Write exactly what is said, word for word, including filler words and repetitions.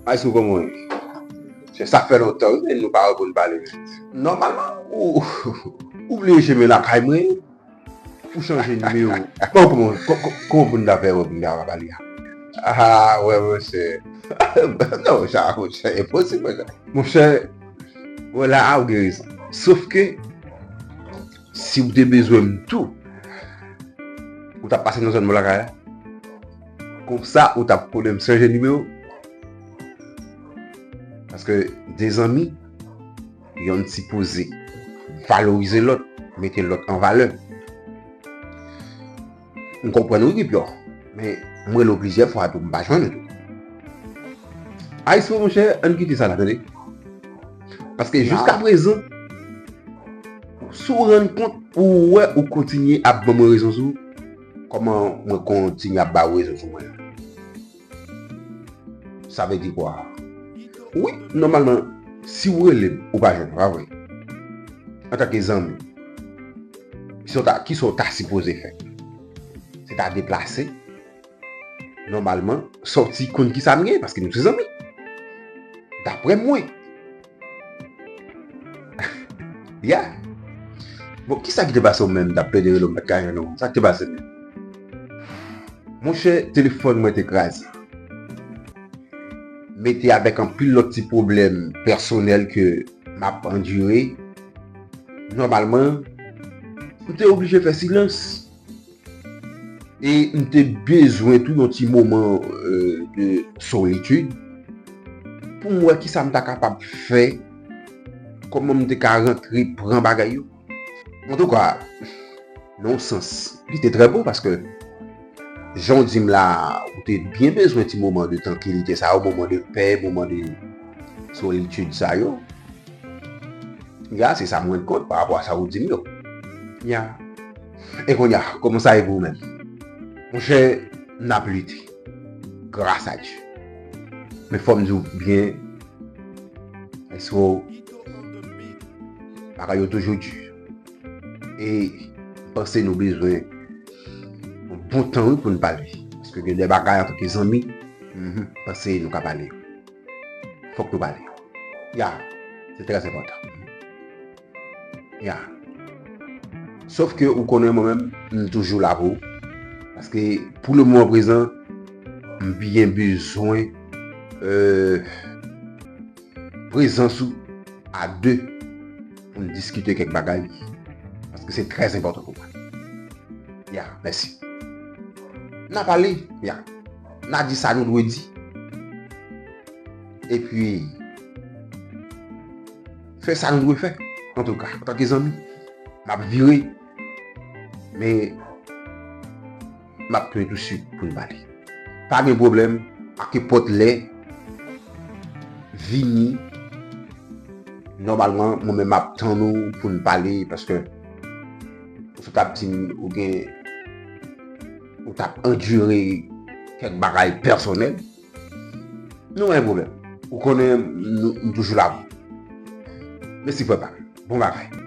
Maestro, kòman w ye? Sa fè lontan, wi, men nou pa reponn pale, men. Nòmalman, ou, ou bliye chemen lakay mwen, ou chanje nimewo. Bon, kòman, kò-, kò-, kòman pou n ta fè wè pou n ta pale a? Ah, wè, monchè. Non, sa, monchè, enposib, monchè. Monchè, wè la a, ou gen rezon. Sof ke, si w te bezwen m tou, ou t ap pase nan zòn mwen lakay la. Konsa, ou t ap konnen m chanje nimewo. Paske de zanmi, yonn sipoze valorize lòt, mete lòt an valè. M konprann wi, Ripyò, men m rele w plizyè fwa tou, m pa jwenn ou tou. Ayisyen, monchè, ann kite sa la, tande. Paske jiska prezan, si w rann kont, ou wè ou kontinye ap ban mwen rezon sou kòman mwen kontinye ap ba ou rezon sou mwen la. Sa vle di kwa? Wi, nòmalman, si w rele m, ou pa jwenn, pa vre? Antanke zanmi, kisa w ta, kisa w ta sipoze fè? Se ta deplase, nòmalman, sòti konn kisa m gen, paske nou se zanmi. Daprè mwen. Ya. Bon, kisa ki te pase w menm, t ap plede rele w, m pa t ka jwenn ou? Sa ki te pase menm? Monchè, telefòn mwen te kraze. Mete avèk anpil lòt ti pwoblèm pèsonèl ke m ap andire. Nòmalman, m te oblije fè silans. E m te bezwen tou yon ti moman, euh, de solitid pou m wè kisa m ta kapab fè, kòman m te ka rantre pran bagay yo. Antouka, nan yon sans, li te trè bon paske, jan w di m la, ou te byen bezwen ti moman de trankilite sa yo, moman de pè, moman de solitid sa yo. Ya, se sa m rann kont pa rapò a sa ou di m yo. Ya. E kounye a, kòman sa ye pou ou menm? Monchè, n ap lite. Gras a Dye. Men fò m di w byen, Maestro, bagay yo toujou di. E m panse nou bezwen yon bon tan, wi, pou n pale. Paske gen de bagay antanke zanmi, mhm, m panse nou ka pale yo. Fòk nou pale yo. Ya, se trè enpòtan. Ya. Sof ke ou konnen mwen menm, m toujou la pou ou. Paske pou le moman prezan, m byen bezwen, euh, prezans ou a de pou n diskite kèk bagay. Paske se trè enpòtan pou mwen. Ya, mèsi. N a pale, ya. N a di sa nou dwe di. Epi, fè sa nou dwe fè. Antouka, antanke zanmi, m ap vire. Men, m ap tounen tousuit pou n pale. Pa gen pwoblèm, a kenpòt lè, vini. Nòmalman, mwen menm m ap tann ou pou n pale, paske ou sot ap di m ou gen, ou t ap andire kèk bagay pèsonèl. Nou pa gen pwoblèm. Ou konnen m, nou, m toujou la pou ou. Mèsi frè pa m. Bon bagay.